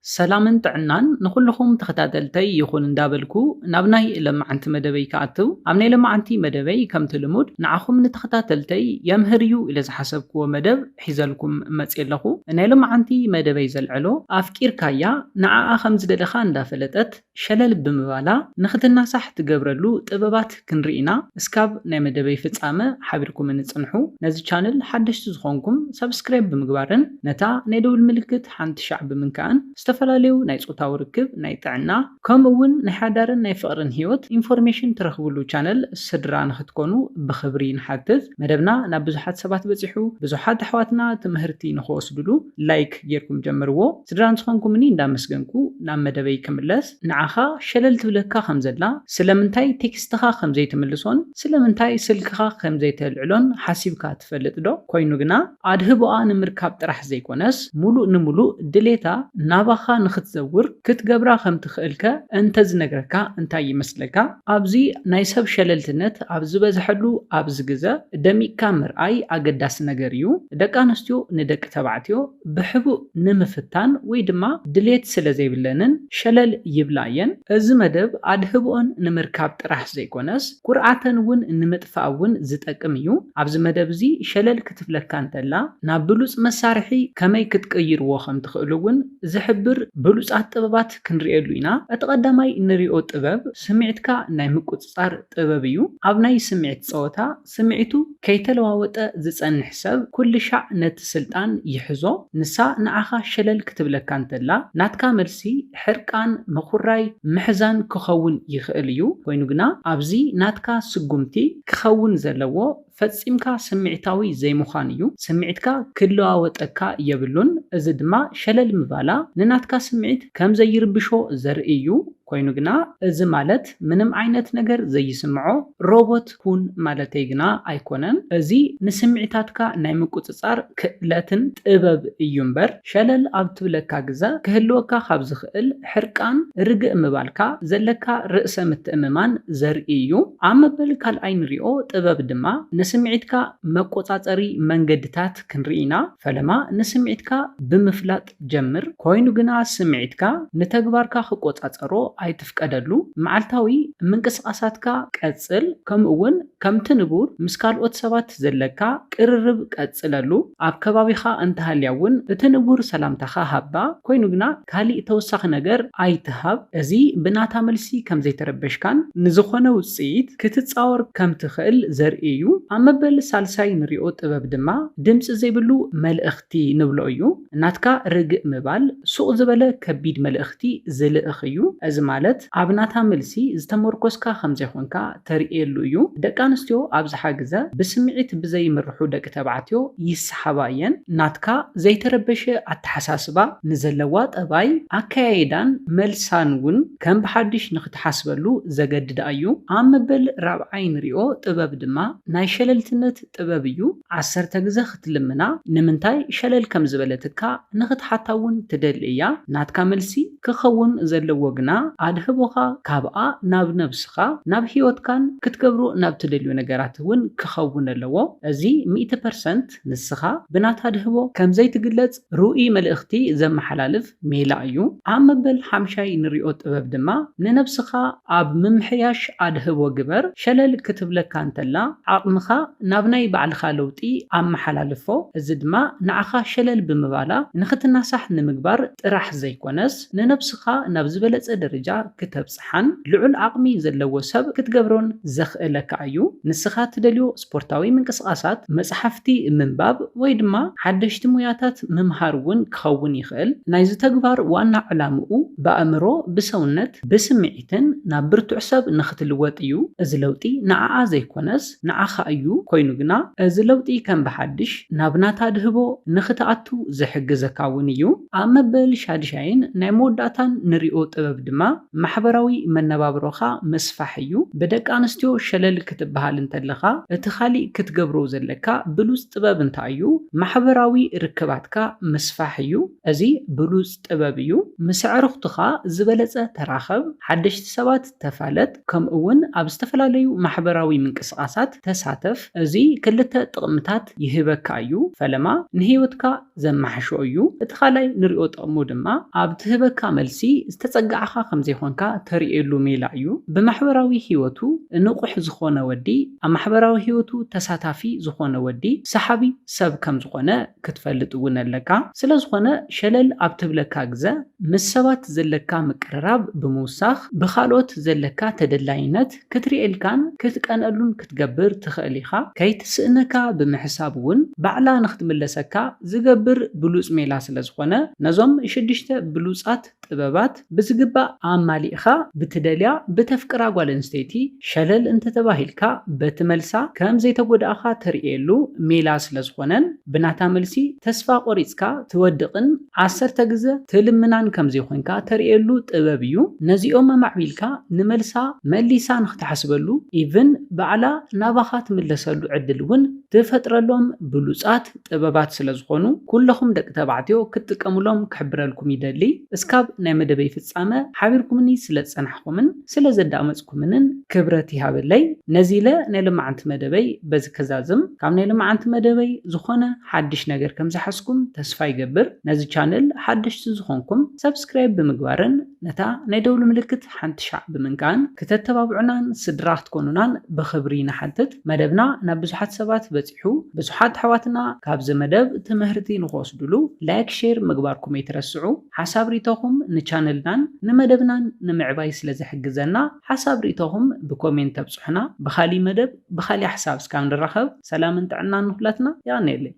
ሰላምን ጥዕናን ንኹልኹም ተኸታተልተይ ይኹን እንዳበልኩ፣ ናብ ናይ ለማዓንቲ መደበይ ክኣትው። ኣብ ናይ ለማዓንቲ መደበይ ከምቲ ልሙድ ንዓኹም ንተኸታተልተይ የምህር እዩ ኢለ ዝሓሰብክዎ መደብ ሒዘልኩም መጽየ ኣለኹ። ናይ ለማዓንቲ መደበይ ዘልዕሎ፣ ኣፍቂርካያ ንዓኣ ከም ዝደለኻ እንዳፈለጠት ሸለል ብምባላ ንኽትናሳሕ ትገብረሉ ጥበባት ክንርኢ ኢና። እስካብ ናይ መደበይ ፍጻመ ሓቢርኩምኒ ጽንሑ። ነዚ ቻነል ሓደሽቲ ዝኾንኩም ሳብስክራይብ ብምግባርን ነታ ናይ ደውል ምልክት ሓንቲ ሻዕ ብምንካእን ዝተፈላለዩ ናይ ጾታዊ ርክብ፣ ናይ ጥዕና፣ ከምኡ እውን ናይ ሓዳርን ናይ ፍቕርን ህይወት ኢንፎርሜሽን ትረኽብሉ ቻነል ስድራ ንኽትኮኑ ብኽብሪ ንሓትት። መደብና ናብ ብዙሓት ሰባት በጺሑ፣ ብዙሓት ኣሕዋትና ትምህርቲ ንኽወስድሉ ላይክ ጌርኩም ጀምርዎ። ስድራ ንዝኾንኩምኒ እንዳመስገንኩ ናብ መደበይ ክምለስ። ንዓኻ ሸለል ትብለካ ከም ዘላ፣ ስለምንታይ ቴክስትኻ ከም ዘይትምልሶን ስለምንታይ ስልክኻ ከም ዘይተልዕሎን ሓሲብካ ትፈልጥ ዶ? ኮይኑ ግና ኣድህቦኣ ንምርካብ ጥራሕ ዘይኮነስ፣ ሙሉእ ንሙሉእ ድሌታ ናባኻ ንኽትዘውር ክትገብራ ከም ትኽእልከ እንተዝነግረካ እንታይ ይመስለካ? ኣብዚ ናይ ሰብ ሸለልትነት ኣብ ዝበዝሐሉ ኣብዚ ግዘ፣ ደሚቕካ ምርኣይ ኣገዳሲ ነገር እዩ። ደቂ ኣንስትዮ ንደቂ ተባዕትዮ ብሕቡእ ንምፍታን ወይ ድማ ድሌት ስለ ዘይብለንን ሸለል ይብላ እየን። እዚ መደብ ኣድህቦኦን ንምርካብ ጥራሕ ዘይኮነስ፣ ኩርዓተን እውን ንምጥፋእ እውን ዝጠቅም እዩ። ኣብዚ መደብ እዚ ሸለል ክትብለካ እንተላ፣ ናብ ብሉጽ መሳርሒ ከመይ ክትቅይርዎ ከም ትኽእሉ እውን ዝሕብር ብሉጻት ጥበባት ክንርእየሉ ኢና። እቲ ቀዳማይ እንሪኦ ጥበብ ስምዒትካ ናይ ምቁጽጻር ጥበብ እዩ። ኣብ ናይ ስምዒት ጸወታ፣ ስምዒቱ ከይተለዋወጠ ዝጸንሕ ሰብ ኩሉ ሻዕ ነቲ ስልጣን ይሕዞ። ንሳ ንዓኻ ሸለል ክትብለካ እንተላ፣ ናትካ መልሲ ሕርቃን፣ ምኹራይ፣ ምሕዛን ክኸውን ይኽእል እዩ። ኮይኑ ግና ኣብዚ ናትካ ስጉምቲ ክኸውን ዘለዎ ፈጺምካ ስምዒታዊ ዘይምዃን እዩ። ስምዒትካ ክለዋወጠካ የብሉን። እዚ ድማ ሸለል ምባላ ንናትካ ስምዒት ከም ዘይርብሾ ዘርኢ እዩ። ኮይኑ ግና እዚ ማለት ምንም ዓይነት ነገር ዘይስምዖ ሮቦት ኩን ማለተይ ግና ኣይኮነን። እዚ ንስምዒታትካ ናይ ምቁጽጻር ክእለትን ጥበብ እዩ እምበር፣ ሸለል ኣብ ትብለካ ግዘ ክህልወካ ካብ ዝኽእል ሕርቃን፣ ርግእ ምባልካ፣ ዘለካ ርእሰ ምትእምማን ዘርኢ እዩ። ኣብ መበል ካልኣይ ንሪኦ ጥበብ ድማ ንስምዒትካ መቆጻጸሪ መንገድታት ክንርኢ ኢና። ፈለማ ንስምዒትካ ብምፍላጥ ጀምር። ኮይኑ ግና ስምዒትካ ንተግባርካ ክቆጻጸሮ ኣይትፍቀደሉ። መዓልታዊ ምንቅስቓሳትካ ቀጽል፣ ከምኡ እውን ከምቲ ንቡር ምስ ካልኦት ሰባት ዘለካ ቅርርብ ቀጽለሉ። ኣብ ከባቢኻ እንተሃልያ እውን እቲ ንቡር ሰላምታኻ ሃባ። ኮይኑ ግና ካሊእ ተወሳኺ ነገር ኣይትሃብ። እዚ ብናታ መልሲ ከም ዘይተረበሽካን ንዝኾነ ውጽኢት ክትጻወር ከም ትኽእል ዘርኢ እዩ። ኣብ መበል ሳልሳይ ንሪኦ ጥበብ ድማ ድምጺ ዘይብሉ መልእኽቲ ንብሎ እዩ። ናትካ ርግእ ምባል ሱቕ ዝበለ ከቢድ መልእኽቲ ዝልእኽ እዩ። እዚ ማለት ኣብ ናታ መልሲ ዝተመርኮስካ ከም ዘይኮንካ ተርእየሉ እዩ። ደቂ ኣንስትዮ ኣብዝሓ ግዘ ብስምዒት ብዘይምርሑ ደቂ ተባዕትዮ ይሰሓባ እየን። ናትካ ዘይተረበሸ ኣተሓሳስባ፣ ንዘለዋ ጠባይ፣ ኣከያይዳን መልሳን እውን ከም ብሓድሽ ንኽትሓስበሉ ዘገድዳ እዩ። ኣብ መበል ራብዓይ ንሪኦ ጥበብ ድማ ናይ ሸለልትነት ጥበብ እዩ። ዓሰርተ ግዘ ክትልምና ንምንታይ ሸለል ከም ዝበለትካ ንኽትሓታ እውን ትደሊ እያ። ናትካ መልሲ ክኸውን ዘለዎ ግና ኣድህቦኻ ካብኣ ናብ ነብስኻ፣ ናብ ህይወትካን ክትገብሮ ናብ ትደልዮ ነገራት እውን ክኸውን ኣለዎ። እዚ ሚእቲ ፐርሰንት ንስኻ ብናታ ኣድህቦ ከም ዘይትግለጽ ርኡይ መልእኽቲ ዘመሓላልፍ ሜላ እዩ። ኣብ መበል ሓምሻይ ንሪኦ ጥበብ ድማ ንነብስኻ ኣብ ምምሕያሽ ኣድህቦ ግበር። ሸለል ክትብለካ እንተላ ዓቕምኻ ናብ ናይ ባዕልኻ ለውጢ ኣመሓላልፎ። እዚ ድማ ንዓኻ ሸለል ብምባላ ንኽትናሳሕ ንምግባር ጥራሕ ዘይኮነስ ንነብስኻ ናብ ዝበለጸ ደረጃ ክተብጽሓን ልዑል ዓቕሚ ዘለዎ ሰብ ክትገብሮን ዘኽእለካ እዩ። ንስኻ ትደልዮ ስፖርታዊ ምንቅስቓሳት፣ መጽሓፍቲ ምንባብ ወይ ድማ ሓደሽቲ ሞያታት ምምሃር እውን ክኸውን ይኽእል። ናይዚ ተግባር ዋና ዕላምኡ ብኣእምሮ፣ ብሰውነት፣ ብስምዒትን ናብ ብርቱዕ ሰብ ንኽትልወጥ እዩ። እዚ ለውጢ ንዓኣ ዘይኮነስ ንዓኻ እዩ። ኮይኑ ግና እዚ ለውጢ ከም ብሓድሽ ናብ ናታ ኣድህቦ ንኽትኣቱ ዝሕግዘካ እውን እዩ። ኣብ መበል ሻድሻይን ናይ መወዳእታ መወዳእታን ንሪኦ ጥበብ ድማ ማሕበራዊ መነባብሮኻ ምስፋሕ እዩ። ብደቂ ኣንስትዮ ሸለል ክትበሃል እንተለኻ እቲ ካሊእ ክትገብሮ ዘለካ ብሉጽ ጥበብ እንታይ እዩ? ማሕበራዊ ርክባትካ ምስፋሕ እዩ። እዚ ብሉጽ ጥበብ እዩ። ምስ ኣዕሩኽትኻ ዝበለጸ ተራኸብ፣ ሓደሽቲ ሰባት ተፋለጥ፣ ከምኡ እውን ኣብ ዝተፈላለዩ ማሕበራዊ ምንቅስቓሳት ተሳተፍ። እዚ ክልተ ጥቕምታት ይህበካ እዩ። ፈለማ ንህይወትካ ዘመሓሽኦ እዩ። እቲ ካልኣይ ንሪኦ ጥቕሙ ድማ ኣብ ትህበካ መልሲ ዝተጸጋዕኻ ከም ዘይኾንካ ተርእየሉ ሜላ እዩ። ብማሕበራዊ ህይወቱ ንቑሕ ዝኾነ ወዲ፣ ኣብ ማሕበራዊ ህይወቱ ተሳታፊ ዝኾነ ወዲ ሰሓቢ ሰብ ከም ዝኾነ ክትፈልጥ እውን ኣለካ። ስለ ዝኾነ ሸለል ኣብ ትብለካ ግዘ ምስ ሰባት ዘለካ ምቅርራብ ብምውሳኽ ብኻልኦት ዘለካ ተደላይነት ክትርእየልካን ክትቀንኣሉን ክትገብር ትኽእል ኢኻ። ከይትስእነካ ብምሕሳብ እውን ባዕላ ንክትምለሰካ ዝገብር ብሉጽ ሜላ ስለ ዝኾነ ነዞም ሽዱሽተ ብሉጻት ጥበባት ብዝግባእ ኣማሊእኻ ብትደልያ ብተፍቅራ ጓል ኣንስተይቲ ሸለል እንተተባሂልካ በቲ መልሳ ከም ዘይተጎዳእኻ ተርእየሉ ሜላ ስለ ዝኾነን ብናታ መልሲ ተስፋ ቆሪጽካ ትወድቕን ዓሰርተ ግዘ ትልምናን ከም ዘይኮንካ ተርእየሉ ጥበብ እዩ። ነዚኦም ኣማዕቢልካ ንመልሳ መሊሳ ንክትሓስበሉ ኢቭን ባዕላ ናባኻ ትምለሰሉ ዕድል እውን ትፈጥረሎም ብሉጻት ጥበባት ስለ ዝኾኑ ኩለኹም ደቂ ተባዕትዮ ክትጥቀሙሎም ክሕብረልኩም ይደሊ። እስካብ ናይ መደበይ ፍጻመ ሓቢርኩምኒ ስለ ዝጸናሕኩምን ስለ ዘዳመጽኩምንን ክብረት ይሃበለይ። ነዚ ኢለ ናይ ሎማዓንቲ መደበይ በዚ ከዛዝም። ካብ ናይ ሎማዓንቲ መደበይ ዝኾነ ሓድሽ ነገር ከም ዝሓዝኩም ተስፋ ይገብር። ነዚ ቻነል ሓደሽቲ ዝኾንኩም ሰብስክራይብ ብምግባርን ነታ ናይ ደውሊ ምልክት ሓንቲ ሻዕ ብምንካን ክተተባብዑናን ስድራ ክትኮኑናን ብኽብሪ ንሓትት። መደብና ናብ ብዙሓት ሰባት በጺሑ፣ ብዙሓት ኣሕዋትና ካብዚ መደብ ትምህርቲ ንኽወስዱሉ ላይክ፣ ሼር ምግባርኩም ኣይትረስዑ። ሓሳብ ሪኢቶኹም ንቻነልናን ንመደብናን ንምዕባይ ስለ ዝሕግዘና ሓሳብ ሪኢቶኹም ብኮሜንት ተብጽሑና። ብኻሊእ መደብ ብኻሊእ ሓሳብ እስካብ ንራኸብ ሰላምን ጥዕናን ንኹላትና። የቐንየለይ።